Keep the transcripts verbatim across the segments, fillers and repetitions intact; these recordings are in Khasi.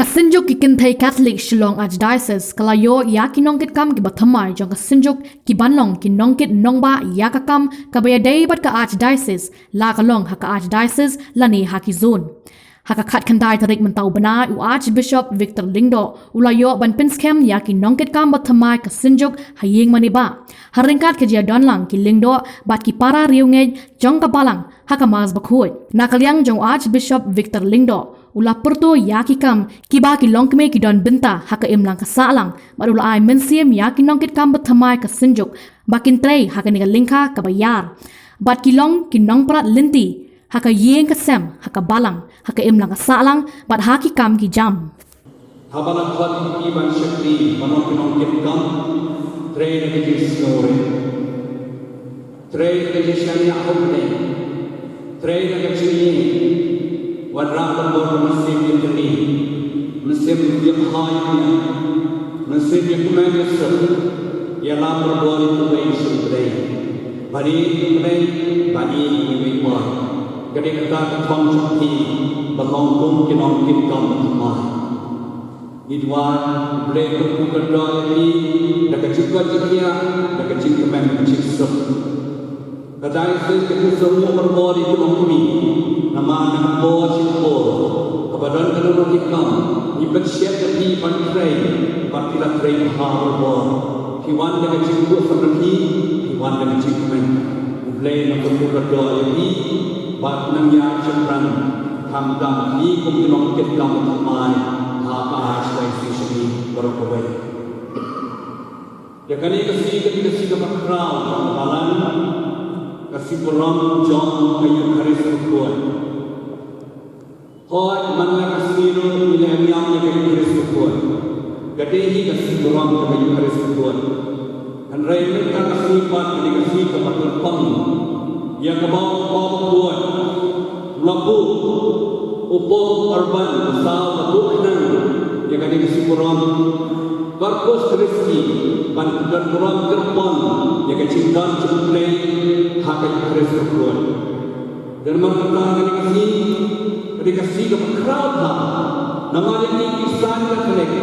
Ka Synjuk ki Kynthei Katholik Shillong Archdiocese ka la ïoh ïa ki nongkitkam kiba thymmai jong ka Synjuk kiban long ki nongkit nongbah ïa ka kam kaba ïadei bad ka Archdiocese, la ka long ha ka Archdiocese lane ha ki zone. Ha ka khatkhyndai tarik mynta u bnai, u Archbishop Victor Lyngdoh u la ïoh ban pynskhem ïa ki nongkitkam ba thymmai ka Synjuk ha ïing mane bah, ha ryngkat ka jingïadonlang ki lyngdoh bad ki para riewngeit jong ka balang ha ka Mass bakhuid. Na ka liang jong u Archbishop Victor Lyngdoh u la pyrto ïa ki kam kiba ki longkmie ki don bynta ha ka imlang ka sahlang, bad u la ai mynsiem ïa ki nongkitkam ba thymmai ka Synjuk ba kin trei ha kane ka lyngkha kaba ïar, bad ki long ki nongprat lynti ha ka ïing ka sem, ha ka balang, ha ka imlang ka sahlang, bad ha ki kam ki jam. Haba la khot ïa ki ban shakri, ban long ki nongkitkam, trei da ka jingsngewrit, trei da ka jingshaniah ha U Blei, trei da ka jingïeit, wanrah barabor ka mynsiem ïatylli, mynsiem ïabha ïabiang, mynsiem ïakmen ïasuk, ïalam barabor ïa kiwei sha U Blei, ban ïeit ïa U Blei, ban ïeit ïa kiwei pat. Ka dei kata ka thong jong phi ban long kum ki nongkitkam ba thymmai. Ngi duwai U Blei un kyrkhu kyrdoh ïa phi da ka jingkoit jingkhiah, da ka jingkmen ka jingsuk. Ka diocese ka jingsngewnguh barabor ïa ki longkmie, namar na ka por sha ka por, haba don ki nongkitkam, ngi pynshet ïa phi ban trei, bad phi la trei bha barabor. Phi wan da ka jingkhuid samrkhie, phi wan da ka jingkmen. U Blei un kyrkhu kyrdoh ïa phi, bad nang ïaid shaphrang, khamtam phi kum ki nongkitkam ba thymmai ha ka Archdiocese jong ngi baroh kawei. Ïa kane ka sngi ka dei ka sngi kaba khraw jong ka balang, ka sngi burom jong ka Eukharist bakhuid. Hooid, man la ka sngi ruh ngi la ïam ïa ka Eukharist bakhuid. Ka dei hi ka sngi burom jong ka Eukharist bakhuid. Hynrei mynta ka sngi pat ka dei ka sngi kaba kyrpang ïa kaba u Kpa bakhuid u la buh, u Pope Urban u saw u la buh khnang ïa kane ka sngi burom Corpus Christi, ban pyndonkam burom kyrpang ïa ka jingdon jong U Blei ha ka Eukharist bakhuid. Te namar kata kane ka sngi ka dei ka sngi kaba khraw bha. Namar ïa ngi ki Khristan Katholik,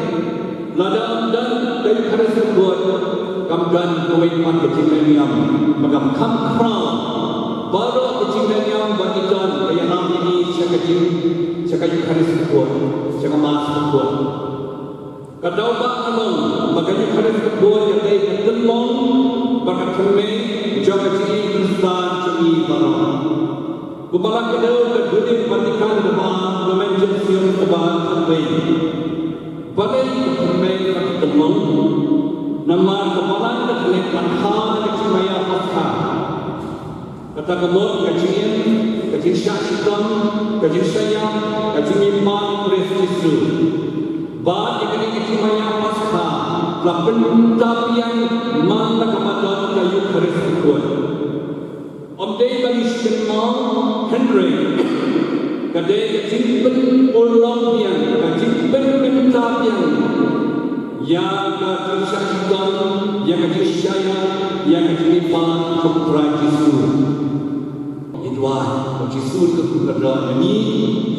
lada ym don ka Eukharist bakhuid, kam don kawei pat ka jingmyntoi ba kam kham khraw. Baroh ka jingmyntoi ba ngi don ka ïalam ïa ngi sha ka jing, sha ka Eukharist bakhuid, sha ka Mass bakhuid. Ka daw ba ka long ba ka Eukharist bakhuid ka dei ka tynlong bad ka thymmei jong ka jingim Khristan jong ngi baroh. Kumba la kdew ka Dulieb Vatican kaba, Lumen Gentium kaba khatwei. Balei ka thymmei bad ka tynlong? Namar ka Balang ka klet ban ha ka jingmaïa Paskha. Kata ka mut ka jingim, ka jingshah shitom, ka jingshah ïap, ka jingmihpat Khrist Jisu. Bad ïa kane ka jingmaïa Paskha la pynta biang man la ka ba don ka Eukharist bakhuid. Ym dei ba ngi shu kynmaw, hynrei ka dei ka jingpynurlong biang, ka jingpynbynta biang ïa ka jingshah shitom, ïa ka jingshah ïap, ïa ka jingmihpat jong U Trai Jisu. Ngi duwai ba U Jisu un kyrkhu kyrdoh ïa ngi,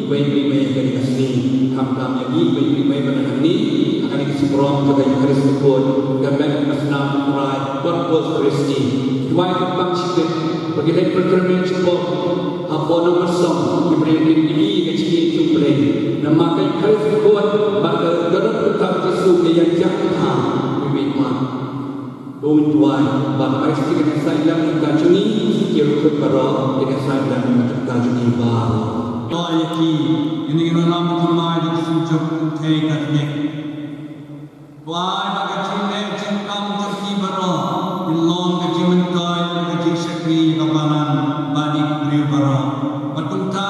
iwei pa iwei ha kane ka sngi, khamtam ïa ngi iwei pa iwei ba don hangne ha kane ka sngi burom jong ka Eukharist bakhuid, ka met ka snam U Trai Corpus Christi. Ngi duwai kyrpang shibit ba ki leit pilgrimage shapoh, hapoh Nongmynsong, ki briew kin ïohi ïa ka jingïeit jong U Blei. Namar ka Eukharist bakhuid bad ka dohnud kynta U Jisu ka ïaid jingkyrkhu ha iwei pa iwei. To ngin duwai ba ka Eucharistia kan ïasaid lem na ka bynta jong ngi, ki riewkhuid baroh kin ïasaid lem na ka bynta jong ngi baroh. To ïa ki, ïa ngi ngi ïalam thymmai da ka Synjuk Kynthei Katholik. To ai ba ka jingleh jingkam jong ki baroh kin long ka jingmyntoi, ka jingshakri ïa ka balang bad ïa ki briew baroh. Bad kumta